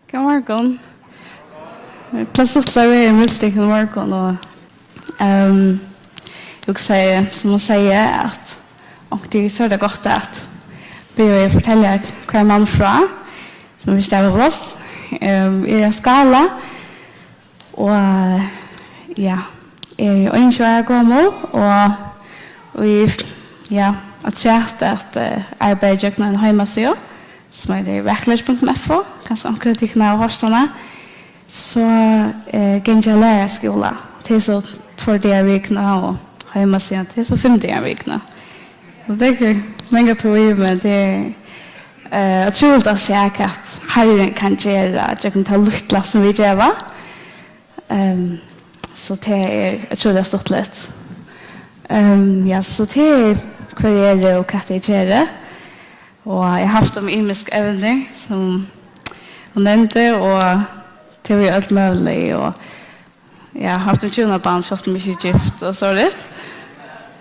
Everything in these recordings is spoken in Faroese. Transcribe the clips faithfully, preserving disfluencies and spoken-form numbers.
Góðan morgun. Tað er stuttligt at vera í Mjølstinkum í morgun, og, ehm, eg hugsaði, sum hon segði, at onkuntíð so er tað gott at byrja við at fortelja, hvar eg man frá, sum ikki er av pláss. Ehm, eg eri av Skála, og, ja, eg eri einogtjúgu ára gomul, og, og í, ja, afturat at, eh, arbeiða gjøgnum eina heimasíðu, sum eitur vakurleiki punktum f o, kanska onkrir av tykkum hava hoyrt hana. So, eh, gangi eg á læraraskúla. Tað er so tveir dagar um vikuna, og heimasíðan, tað er so fimm dagar um vikuna. Og tað tekur langa tíð, men tað er, eh, ótrúligt at síggja, hvat Harrin kann gera gjøgnum tað lítla, sum vit gera. Ehm, so tað er ótrúliga stuttligt. Ehm, ja, so tað er, hvør eg eri og hvat eg geri. Og eg havi havt um ymisk evni, sum hon nevndi, og tað er øll møgulig, og eg havi havt um hjúnaband, sjálvt um eg ikki eri gift og sovorðið.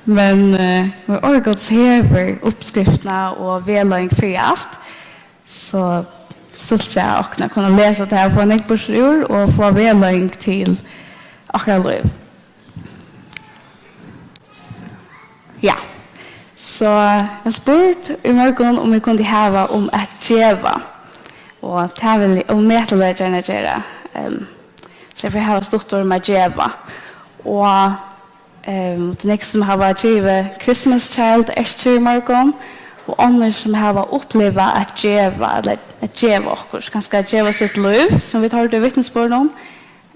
Men, eh, men Orð Guds hevur uppskriftina og vegleiðing fyri alt. So stuttligt hjá okkum at kunna lesa tað her og fáa nógv burtur úr og fáa vegleiðing til okkara lív. Ja. So eg spurdi í morgun, um eg kundi hava um at geva. Og tað vil eg ómetaliga gjarna gera. Ehm, so eg fari at hava stutt orð um at geva. Og, ehm, tað er nógv sum hava givið Christmas Child eskjur í morgun, og onnur sum hava upplivað at geva, ella at geva okkurt, kanska at geva sítt lív, sum vit hoyrdu í vitnisburðinum,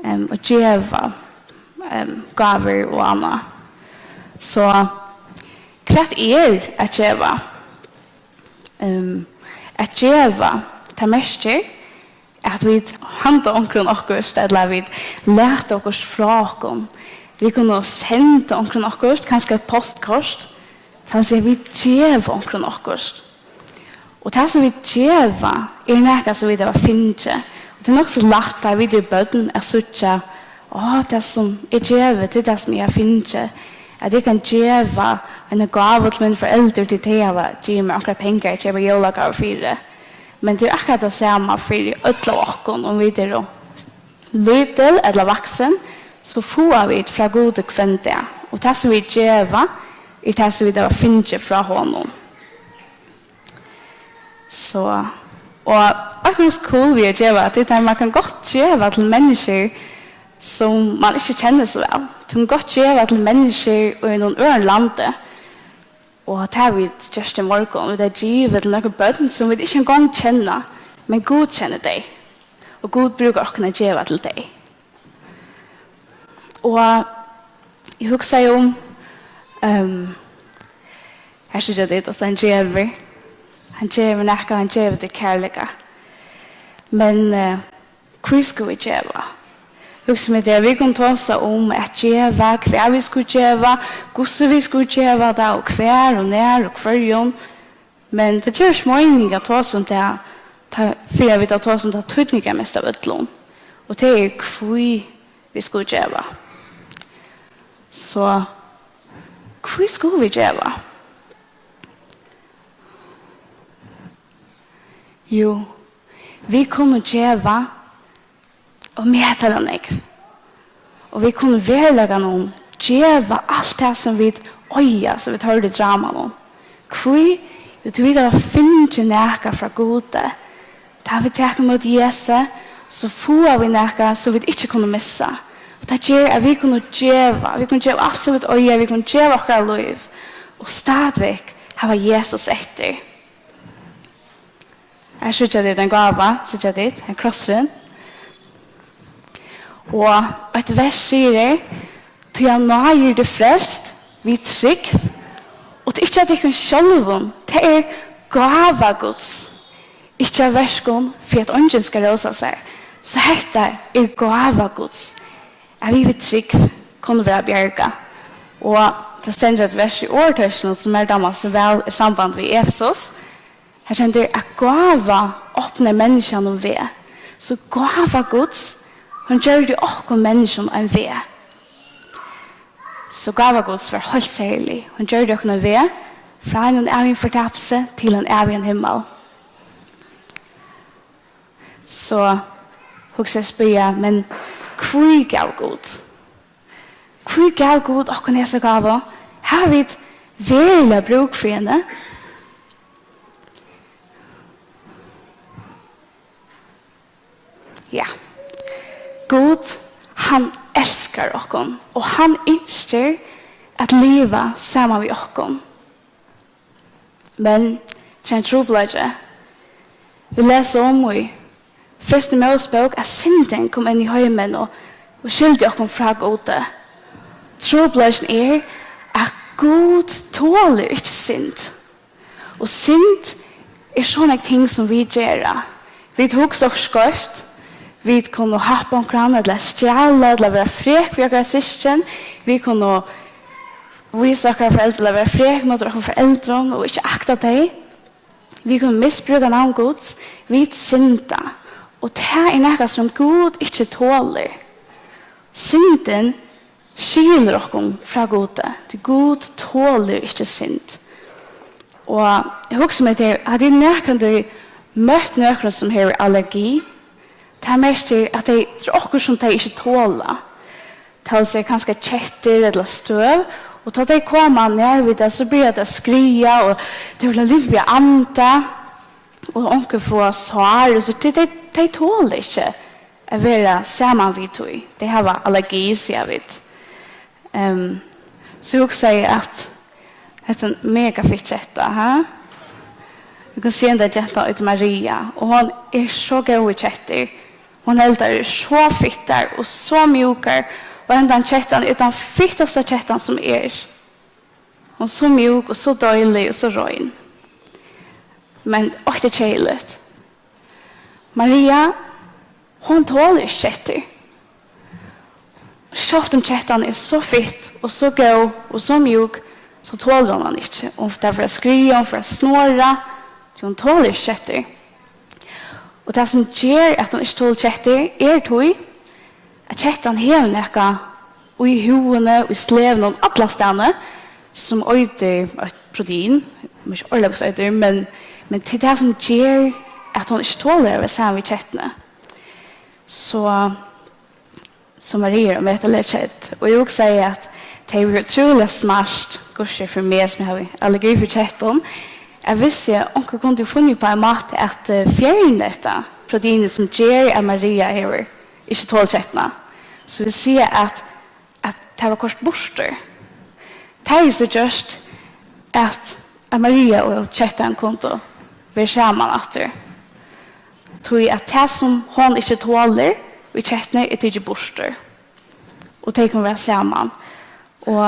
ehm, og geva, ehm, gávur og annað. So, hvat er at geva? Ehm, at geva, tað merkir, at vit handa onkrum okkurt, ella vit lata okkurt frá okkum. Vit kunnu senda onkrum okkurt, kanska eitt postkort. Tað vil siga, vit geva onkrum okkurt. Og tað, sum vit geva, er nakað, sum vit hava fingið. Og tað er nokk so lætt, tá vit eru børn, at síggja, á, tað, sum eg gevi, tað er tað, sum eg havi fingið. At eg kann geva eina gávu til míni foreldur, tí tey hava givið mær onkrar pengar at keypa jólagávur fyri. Men tað er akkurát tað sama fyri øll av okkum, um vit eru lítil ella vaksin, so fáa vit frá Gudi hvønn dag. Og tað, sum vit geva, er tað, sum vit hava fingið frá honum. So, og eitt nokk so cool við at geva, tað er, at man kann gott geva til menniskjur, sum man ikki kennir so væl. Tú kann gott geva til menniskjur í einum øðrum landi. Og tað hava vit gjørt í morgun. Vit hava givið til nøkur børn, sum vit ikki eingong kenna, men Gud kennir tey. Og Gud brúkar okkum at geva til tey. Og eg hugsaði um, ehm, her síggja tit, at hann gevur. Hann gevur nakað, hann gevur teg kærleika. Men, eh, hví skulu vit geva? Hugsa um tað, vit kunnu tosa um at geva, hvar vit skulu geva, hvussu vit skulu geva tað, og hvar og nær og hvørjum. Men tað gevur ikki meining at tosa um tað, tá, fyrr enn vit hava tosað um tað týdningarmesta av øllum. Og tað er, hví vit skulu geva. So, hví skulu vit geva? Jú, vit kunnu geva ómetaliga nógv. Og vit kunnu í veruleikanum geva alt tað, sum vit eiga, sum vit hoyrdu í dramanum. Hví? Jú, tí vit hava fingið nakað frá Gudi. Tá vit taka ímóti Jesusi, so fáa vit nakað, sum vit ikki kunnu missa. Og tað ger, at vit kunnu geva. Vit kunnu geva alt, sum vit eiga. Vit kunnu geva okkara lív. Og stadigvæk hava Jesus eftir. Her síggja tit ein gáva, síggja tit, ein krossurin. Og eitt vers sigur her, tí av náði eru tit frelst, við trúgv, og tað er ikki av tykkum sjálvum, tað er gáva Guds, ikki av verkum, fyri at eingin skal rósa sær. So hetta er gáva Guds, at vit við trúgv kunnu verða bjargað. Og tað stendur eitt vers í Orðtøkinum, sum mær dámar so væl í samband við Efesus, Her stendur, at gáva opnar menniskjanum veg. So gáva Guds, hon gjørdi okkum menniskjum ein veg. So gáva Guds var heilt serlig. Hon gjørdi okkum ein veg frá einum ævigum fortapilsi til ein ævigan himmal. So hugsa eg spyrja, men hví gav Gud? Hví gav Gud okkum hesa gávu? Hava vit veruliga brúk fyri henni? Ja. Gud, hann elskar okkum, og hann ynskir at liva saman við okkum. Men tað er ein trupulleiki. Vit lesa um í fyrstu Mósebók, at syndin kom inn í heimin og, og skildi okkum frá Gudi. Trupulleikin er, at Gud tolir ikki synd. Og synd er so nógv ting, sum vit gera. Vit hugsa okkurt skeivt. Vit kunnu happa onkran, ella stjala, ella vera frek við okkara systkin. Vit kunnu vísa okkara foreldur, ella vera frek móti okkara foreldrum og ikki akta tey. Vit kunnu misbrúka navn Guds. Vit synda. Og tað er nakað, sum Gud ikki tolir. Syndin skilur okkum frá Gudi, tí Gud tolir ikki synd. Og eg hugsi meg til, at eg nakrantíð møtt nøkrum, sum hevur allergi, tað merkir, at tey, tað er okkurt, sum tey ikki tola. Tað vil siga, kanska kettur ella støv, og tá tey koma nær við tað, so byrjar tað at skriða, og tey vilja limpa at anda, og onkur fáa sár, og so tey, tey, tey tola ikki at vera saman við tí. Tey hava allergi, siga vit. Ehm, so hugsaði eg, at hetta er ein mega fitt ketta, ha? Vit kunnu siga, henda gentan eitur Maria, og hon er so góð við kettur. Hon heldur tær so fittar og so mjúkar, og hendan kettan er tann fittasta kettan, sum er. Hon er so mjúk og so deilig og so rein. Men eitt er keðiligt. Maria, hon tolir ikki kettur. Sjálvt um kettan er so fitt og so góð og so mjúk, so tolir hon hann ikki. Hon, tað fer at skriða, hon fer at snorra, tí hon tolir ikki kettur. Og tað, sum ger, at hon ikki tolir kettur, er tí, at kettan hevur nakað í húðini, í slevanum, allastaðni, sum eitur eitt protein, eg má ikki orðaliga, hvussu eitur, men, men tað er tað, sum ger, at hon ikki tolir at vera saman við kettuni. So, so Maria er ómetaliga kedd. Og eg hugsaði, at tað hevði verið ótrúliga smart, hvussu er fyri meg, sum eg havi allergi fyri kettum, at viss eg, onkur kundi funnið upp á ein máta at, eh, fjerna hetta proteinið, sum ger, at Maria hevur ikki tolir kettuna. So vil siga, at, at tað var koyrt burtur. Tað er so gjørt, at, at Maria og kettan kundu verið saman aftur. Tí at tað, sum hon ikki tolir í kettuni, er tikið burtur. Og tey kunnu vera saman. Og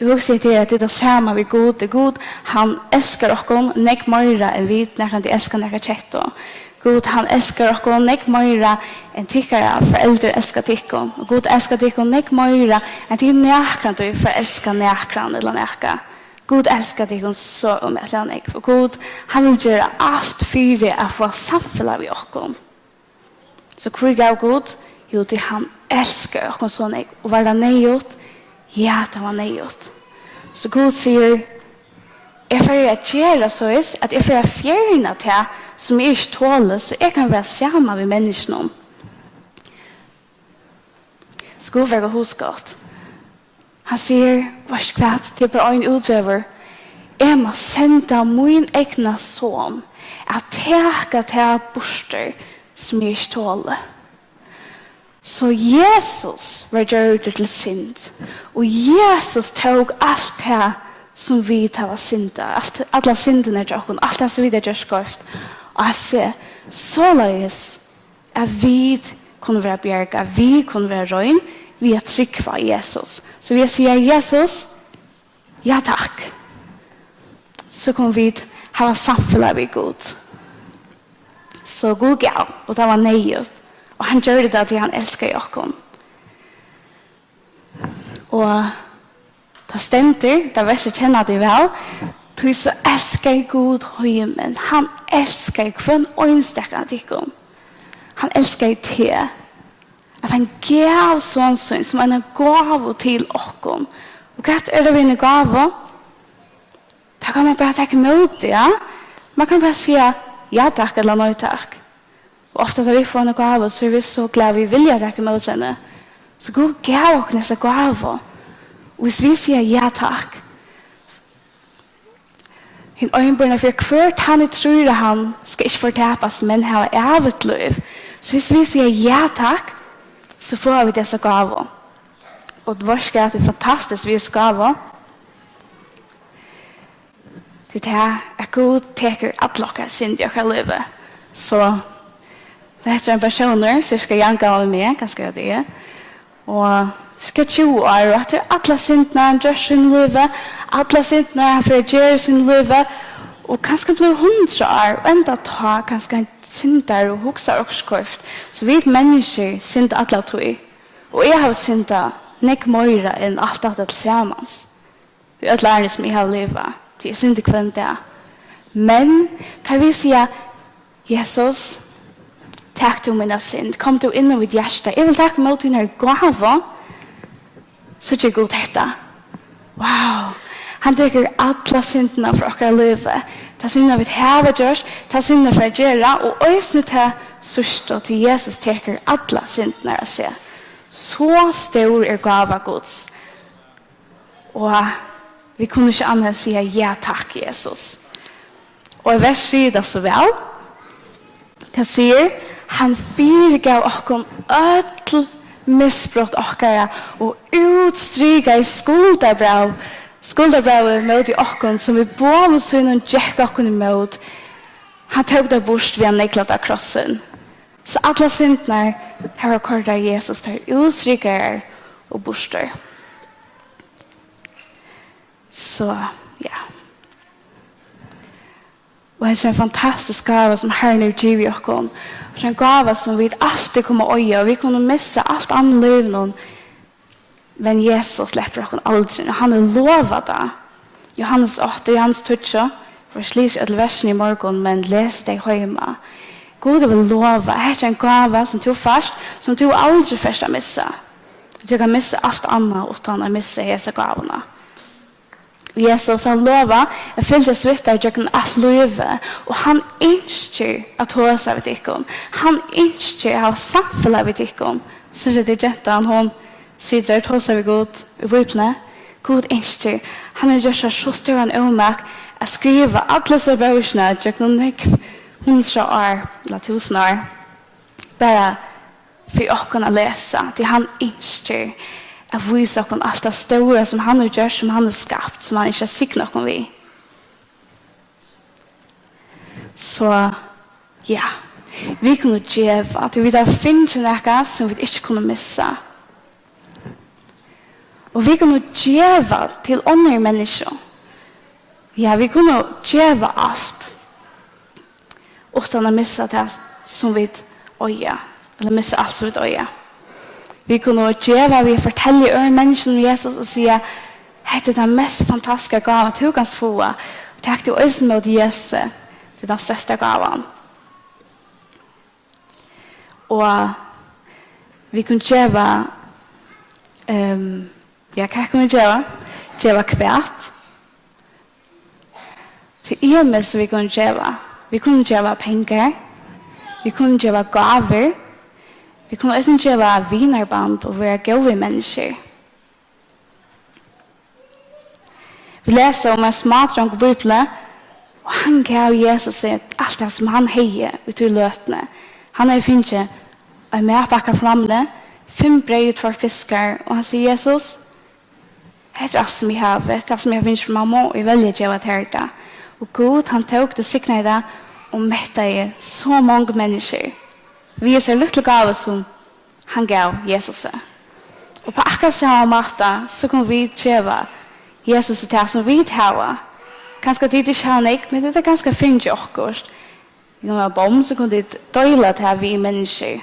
eg hugsi til, at tað er tað sama við Gud. Gud, hann elskar okkum nógv meira, enn vit nakrantíð elska nakra kettu. Gud, hann elskar okkum nógv meira, enn tykkara foreldur elska tykkum. Og Gud elskar tykkum nógv meira, enn tit nakrantíð forelska nakran ella nakað. Gud elskar tykkum so ómetaliga nógv. Og Gud, hann vil gera alt fyri at fáa samfelag við okkum. So hví gav Gud? Jú, tí hann elskar okkum so nógv. Og var tað neyðugt? Ja, tað var neyðugt. So Gud sigur, eg fari at gera soleiðis, at eg fari at fjerna tað, sum eg ikki toli, so eg kann vera saman við menniskjunum. So Gud var hugskot. Hann sigur, veitst tú hvat, tað er bara ein útvegur. Eg má senda mín egna son at taka tað burtur, sum eg ikki toli. So Jesus var gjørdur til synd, og Jesus tók alt tað, sum vit hava syndað, alt, allar syndirnar hjá okkum, alt tað, sum vit hava gjørt skeivt, og hann sigur, soleiðis at vit kunnu vera bjargað, vit kunnu vera rein við at trúgva á Jesus. So við at siga, Jesus, ja takk, so kunnu vit hava samfelag við Gud. So Gud gav, og tað var neyðugt. Og hann gjørdi tað, tí hann elskaði okkum. Og tað stendur, tað versið kenna tit væl, tí so elskaði Gud heimin. Hann elskaði hvønn einstakan av tykkum. Hann elskaði teg. At hann gav son sín sum eina gávu til okkum. Og hvat er tað við eina gávu? Tað kann man bara taka ímóti, ja? Man kann bara siga ja takk ella nei takk. Og ofta tá vit fáa eina gávu, so eru vit so glað, vit vilja taka ímóti henni. So Gud gav okkum hesa gávu. Og hvis vit siga ja takk, hin einborna, fyri hvør tann ið trýr á hann, skal ikki fortapast, men hava ævigt lív. So hvis vit siga ja takk, so fáa vit hesa gávu. Og veitst hvat er fantastiskt við hesa gávu? Tí tað, at Gud tekur alla okkara synd í okkara lívi. So, hetta er ein persónur, sirka javngamal við meg, kanska er tað eg. Og sirka tjúgu ár, og hatta er allar syndirnar, hann gjørt í sínum lívi, allar syndirnar, hann fer at gera í sínum lívi, og kanska blívur hundrað ár, og enntá tá, kanska hann syndar og hugsar okkurt skeivt. So vit menniskju synda alla tíð. Og eg havi syndað nógv meira enn alt hatta til samans. Í øll árini, sum eg havi livað, tí eg syndi hvønn dag. Men tá vit siga, "Jesus, tak tú mína synd, kom tú inn í mítt hjarta, eg vil taka ímóti tínari gávu," so ger Gud hetta. Wow! Hann tekur allar syndirnar frá okkara lívi. Tær syndirnar, vit hava gjørt, tær syndirnar, vit fara at gera, og eisini tær síðstu, tí Jesus tekur allar syndirnar á seg. So stór er gáva Guds. Og vit kunnu ikki annað enn siga, "Ja takk, Jesus." Og í vers sigur tað so væl. Tað sigur, "Hann fyrigav okkum øll misbrot okkara og útstrikaði skuldarbræv, skuldarbrævið móti okkum, sum við boðum sínum gekk okkum ímót. Hann tók tað burt við at negla tað á krossin." So allar syndirnar, tær vóru koyrdar á Jesus, tær útstrikaðar og burtur. So, ja. Og hetta er ein fantastisk gáva, sum Harrin hevur givið okkum. Og tað er ein gáva, sum vit altíð koma at eiga, og vit kunnu missa alt annað í lívinum, men Jesus sleppur okkum aldrin, og hann hevur lovað tað. Jóhannes átta, Jóhannes tíggju, vit lesa øll versini í morgun, men les tey heima. Gud hevur lovað, hetta er ein gáva, sum tú fært, sum tú aldri fert at missa. Tú kanst missa alt annað uttan at missa hesa gávuna. Jesus, hann lovar at fylgjast við tær gjøgnum alt lívið, og hann ynskir at tosa við tykkum. Hann ynskir at hava samfelag við tykkum. Síggja tit gentan, hon situr og tosar við Gud í Bíbliuni. Gud ynskir, hann hevur gjørt sær so stóran ómak at skriva allar hesar bókirnar gjøgnum nógv hundrað ár, ella túsund ár. Bara fyri okkum at lesa, tí hann ynskir at vísa okkum alt tað stóra, sum hann hevur gjørt, sum hann hevur skapt, sum hann ynskir at signa okkum við. So, ja, vit kunnu geva, tí vit hava fingið nakað, sum vit ikki kunnu missa. Og vit kunnu geva til onnur menniskju. Ja, vit kunnu geva alt, uttan at missa tað, sum vit eiga, ella missa alt, sum vit eiga. Vit kunnu geva við at fortelja øðrum menniskjum um Jesus og siga, "Hetta er tann mest fantastiska gávan, tú kanst fáa. Tak tú eisini ímóti Jesusi, tað er tann størsta gávan." Og vit kunnu geva, ehm, ja, hvat kunnu vit geva? Geva hvat? Tað er ymiskt, sum vit kunnu geva. Vit kunnu geva pengar. Vit kunnu geva gávur. Vit kunnu eisini geva vinarband og vera góð við menniskjur. Vit lesa um ein smádrong í Bíbliuni, og hann gav Jesusi alt tað, sum hann hevði í tí løtuni. Hann hevði fingið ein matpakka frá mammuni, fimm breyð og tveir fiskar, og hann sigur, "Jesus, hetta er alt, sum eg havi, hetta er alt, sum eg havi fingið frá mammu, og eg velji at geva tær tað." Og Gud, hann tók tað, signaði tað og mettaði so mong menniskjur við hesari lítlu gávu, sum hann gav Jesusi. Og á akkurát sama máta, so kunnu vit geva Jesusi tað, sum vit hava. Kanska tit ikki hava nógv, men tit hava kanska fingið okkurt. Tit kunnu hava bomm, so kunnu tit deila tað við menniskjur.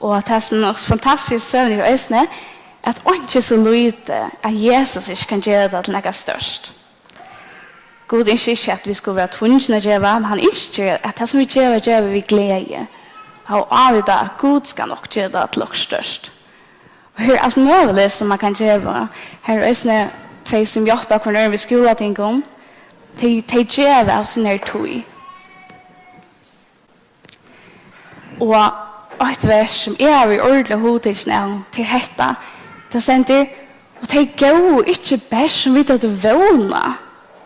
Og tað, sum er nokk so fantastiskt við søguni, er eisini, at einki er so lítið, at Jesus ikki kann gera tað til nakað stórt. Gud ynskir ikki, at vit skulu vera tvungin at geva, men hann ynskir, at tað, sum vit geva, geva vit við gleði. Hava álit á, at Gud skal nokk gera tað til okkurt stórt. Og her er alt møguligt, sum man kann geva. Her er eisini tey, sum hjálpa hvørjum øðrum við skúlatingum. Tey, tey geva av sínari tíð. Og eitt vers, sum eg havi ordiliga hugtikin av, til hetta, tað stendur: "Og tey góvu ikki bert, sum vit høvdu vónað."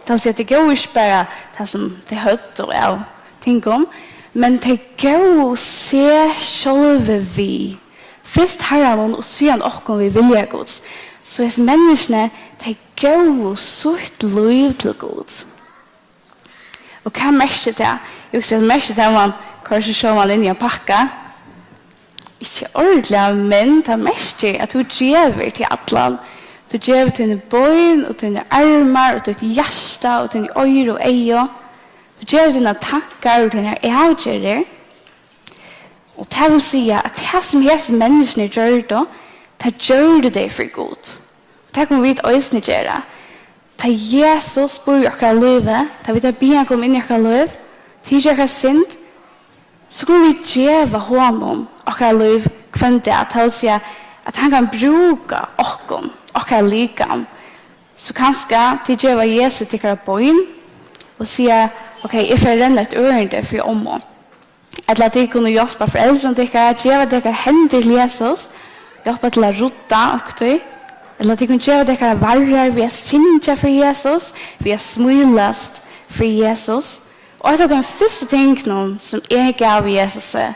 Tað vil siga, tey góvu ikki bara tað, sum tey høvdu av tingum, men tey góvu seg sjálvi við. Fyrst Harranum og síðan okkum við vilja Guds. So hesi menniskjuni, tey góvu sítt lív til Gud. Og hvat merkir tað? Eg hugsi, at merkir tað, man koyrir seg sjálvan inn í ein pakka. Ikki ordiliga, men tað merkir, at tú gevur til allan. Tú gevur tíni bein og tíni armar og títt hjarta og tíni oyru og eygu. Tú gevur tínar tankar og tínar avgerðir. Og tað vil siga, at tað, sum hesi menniskjuni gjørdu, tað gjørdu tey fyri Gud. Og tað kunnu vit eisini gera. Tá Jesus býr í okkara lívi, tá vit hava biðið hann koma inn í okkara lív, tilgeva okkara synd, so kunnu vit geva honum okkara lív hvønn dag. Tað vil siga, at hann kann brúka okkum, okkara likam. So kanska tit geva Jesu tykkara bein og siga: "Ok, eg fari at renna eitt ørindi fyri ommu." Ella tit kunnu hjálpa foreldrum tykkara, geva tykkara hendur til Jesus, hjálpa til at rudda onkuntíð. Ella tit kunnu geva tykkara varrar við at syngja fyri Jesus, við at smílast fyri Jesus. Og eitt av teimum fyrstu tingunum, sum eg gav Jesusi,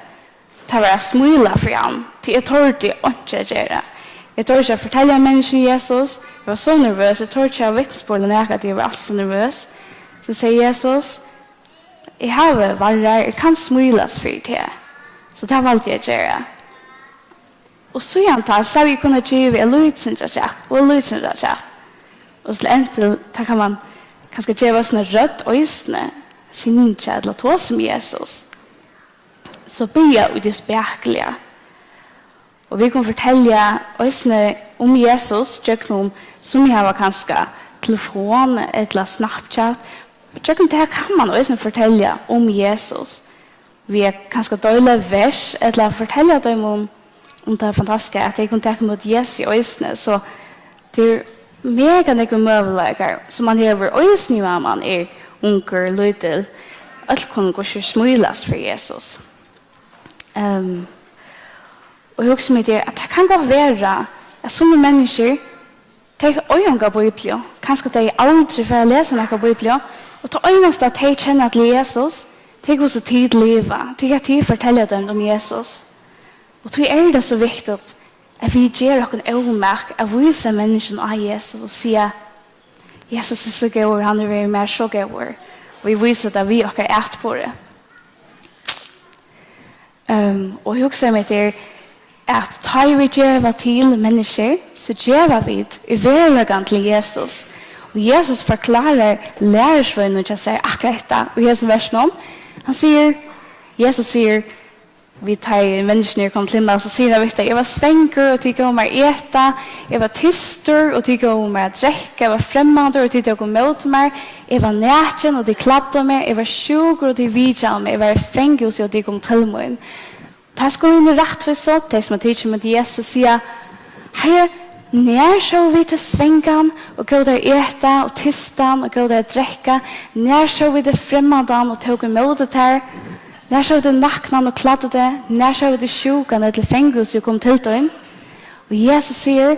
tað var at smíla fyri hann, tí eg tordi einki at gera. Eg tordi ikki at fortelja menniskjum um Jesus, eg var so nervøs, eg tordi ikki at vitnisburla nakað, tí eg var alt so nervøs. So segði Jesus: "Eg havi varrar, eg kann smílast fyri teg." So tað valdi eg at gera. Og síðan tá, so havi eg kunnað givið eitt lítið sindur afturat, og eitt lítið sindur afturat. Og so til enn til, tá kann man kanska geva eisini rødd eisini, syngja ella tosa um Jesus. So byrja í tí spakuliga. Og vit kunnu fortelja eisini um Jesus gjøgnum, sum eg hava kanska telefon ella Snapchat. Gjøgnum tað kann man eisini fortelja um Jesus. Við at kanska deila vers ella fortelja teimum um, um tað fantastiska, at tey kunnu taka ímóti Jesusi eisini. So tað er mega nógvir møguleikar, sum man hevur eisini, meðan man er ungur, lítil. Øll kunnu hvussu smílast fyri Jesus. Ehm, og eg hugsi meg til, at tað kann gott vera, at summi menniskjur, tey eiga onga bíbliu, kanska tey aldri fara at lesa nakra bíbliu, og tað einasta, tey kenna til Jesus, tað er hvussu tit liva, tað er hvat tit fortelja teimum um Jesus. Og tí er tað so viktigt, at vit gera okkum ómak at vísa menniskjum á Jesus og siga: "Jesus er so góður, hann hevur verið mær so góður." Og vit vísa tað við okkara atburði. Ehm, og eg hugsaði meg til, at tá ið vit geva til menniskjur, so geva vit í veruleikanum til Jesus. Og Jesus forklárar lærisveinunum hjá sær akkurát hetta í hesum versinum. Hann sigur, Jesus sigur, við tá ið menniskjuni eru komin til himmals, so sigur hann við tey: "Eg var svangur, og tit góvu mær at eta. Eg var tystur, og tit góvu mær at drekka. Eg var fremmandur, og tit tóku ímóti mær. Eg var nakin, og tit klæddu meg. Eg var sjúkur, og tit vitjaðu meg. Eg var í fangahúsi, og tit komu til mín." Tá skulu hini rættvísu, tey sum hava tikið ímóti Jesusi, siga: "Harri, nær sóu vit teg svangan og góvu tær at eta, og tystan og góvu tær at drekka? Nær sóu vit teg fremmandan og tóku ímóti tær? Nær sóu vit teg naknan og klæddu teg? Nær sóu vit teg sjúkan ella í fangahúsi og komu til tín?" Og Jesus sigur,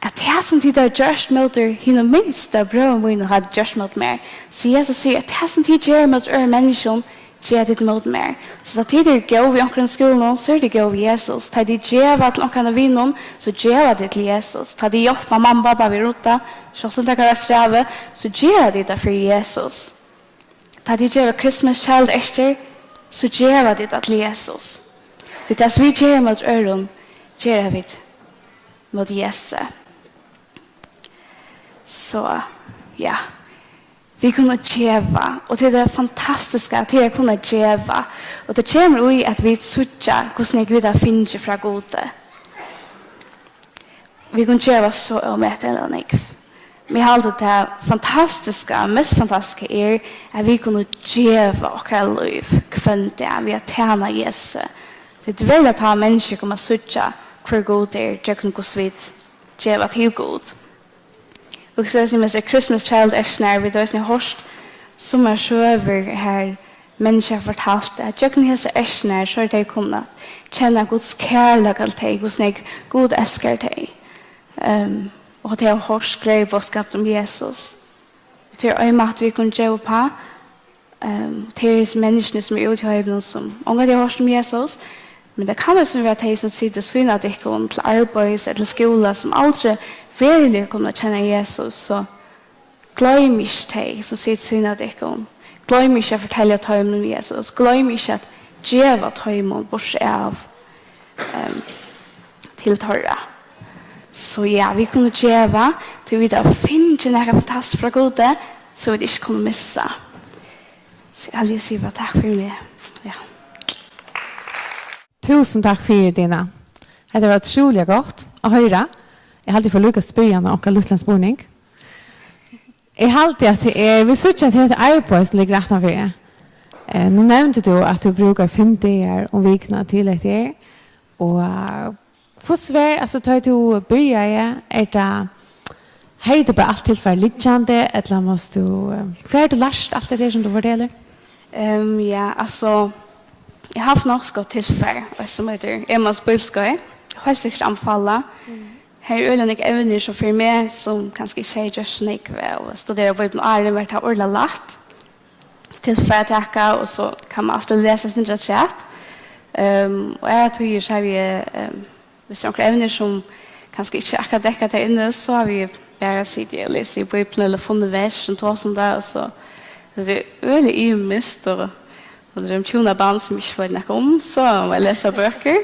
at tað, sum tit hava gjørt móti hinum minsta bróður mínum, hava tit gjørt móti mær. So Jesus sigur, at tað, sum tit gera móti øðrum menniskjum, gera tit móti mær. So tá tit eru góð við onkran í skúlanum, so eru tit góð við Jesus. Tá tit geva til onkran av vinum, so geva tit til Jesus. Tá tit hjálpa mammu og babba við at rudda, sjálvt um tað kann vera strævið, so gera tit tað fyri Jesus. Tá tit geva Christmas Child eskjur, so geva tit tað til Jesus. Tí tað, sum vit gera móti øðrum, gera vit móti Jesusi. So, ja. Vit kunnu geva, og tað er tað fantastiska, at tað er at kunna geva. Og tað kemur í, at vit síggja, hvussu nógv vit hava fingið frá Gudi. Vit kunnu geva so ómetaliga nógv. Men eg haldi, tað fantastiska, mest fantastiska er, at vit kunnu geva okkara lív hvønn dag við at tæna Jesusi. Tað er veruliga tá, menniskjur koma at síggja, hvør Gud er, gjøgnum hvussu vit geva til Gud. Og so sum eg sigi, Christmas Child er snar, vit hava eisini hoyrt summar søgur her, Menniskju hava fortalt, at gjøgnum hesar ørkirnar, so eru tey komin at kenna Guds kærleika til tey, hvussu nógv Gud elskar tey. Ehm, og tey hava hoyrt gleðiboðskapin um Jesus. Og tað er ein máti, vit kunnu geva uppá. Ehm, og tað eru hesi menniskjuni, sum eru úti í heiminum, sum ongantíð hava hoyrt um Jesus. Men tað kann eisini vera tey, sum sita og sýna tykkum til arbeiðis ella til skúla, sum aldri veruliga kunnu kenna Jesus. So gloym ikki tey, sum sita og sýna tykkum. Gloym ikki at fortelja teimum um Jesus. Gloym ikki at geva teimum, burtur av, ehm, til teirra. So ja, vit kunnu geva, tí vit hava fingið nakað fantastiskt frá Gudi, sum vit ikki kunnu missa. So eg haldi, eg sigi bara takk fyri meg. Ja. Túsund takk fyri, Dina. Hetta var ótrúliga gott at hoyra. Eg haldi, eg fór líka at spyrja hana onkran lítlan spurning. Eg haldi, at tað er, vit síggja, at tað er eitt arbeiði, sum liggur aftanfyri. Eh, nú nevndi tú, at tú brúkar fimm dagar um vikuna til hetta her. Og, eh, hvussu var, altso, tá tú byrjaði, er tað, hevði tú bara alt tilfarið liggjandi, ella mást tú, eh, hvar hevur tú lært alt tað her, sum tú fortelur? Ehm, ja, altso, eg havi havt nokk so gott tilfar, eitt sum eitur Emmaus Bíbliuskeið. Heilt sikkurt anbefala. Mm. Her eru øgiliga nógv evnir, so fyri meg, sum kanska ikki hevði gjørt so nógv av at studera Bíbliuna áðrenn, var tað øgiliga lætt tilfar at taka, og so kann man altíð lesa eitt sindur afturat. Ehm, og av og til, so havi eg, ehm, Hvis tað eru onkrar evnir, sum kanska ikki akkurát dekka tað inni, so havi eg bara sitið og lisið í Bíbliuna ella funnið vers, sum tosa um tað, og so, tað er øgiliga ymiskt, og, og tað er um hjúnaband, sum eg ikki veit nakað um, so má eg lesa bøkur,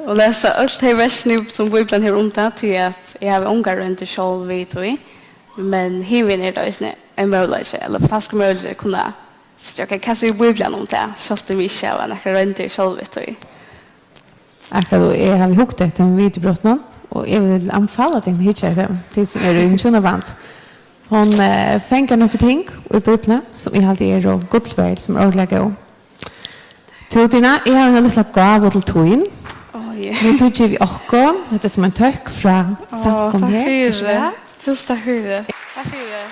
og lesa øll tey versini, sum Bíblian hevur um tað, tí at eg havi ongar royndir sjálv við tí, men hinvegin er tað eisini ein møguleiki, ella fantastiskur møguleiki at kunna So, ok, hvat sigur Bíblian um tað? Sjálvt um vit ikki hava nakrar royndir sjálv við tí. Akkurát, og eg havi hugt eftir einum videobroti nú, og eg vil anbefala tykkum at hyggja eftir, tit sum eru í hjúnabandi. Hon, eh, fangar nøkur ting í Bíbliuni, sum eg haldi eru gull verd, sum eru ordiliga góð. Tú, Dina, eg havi eina lítla gávu til tín. Ó, ja. Nú tú givið okkum, hetta er sum ein tøkk frá Ó, samkomuni takk her. Ger so fyri. Væl. Túsund takk fyri. Takk fyri.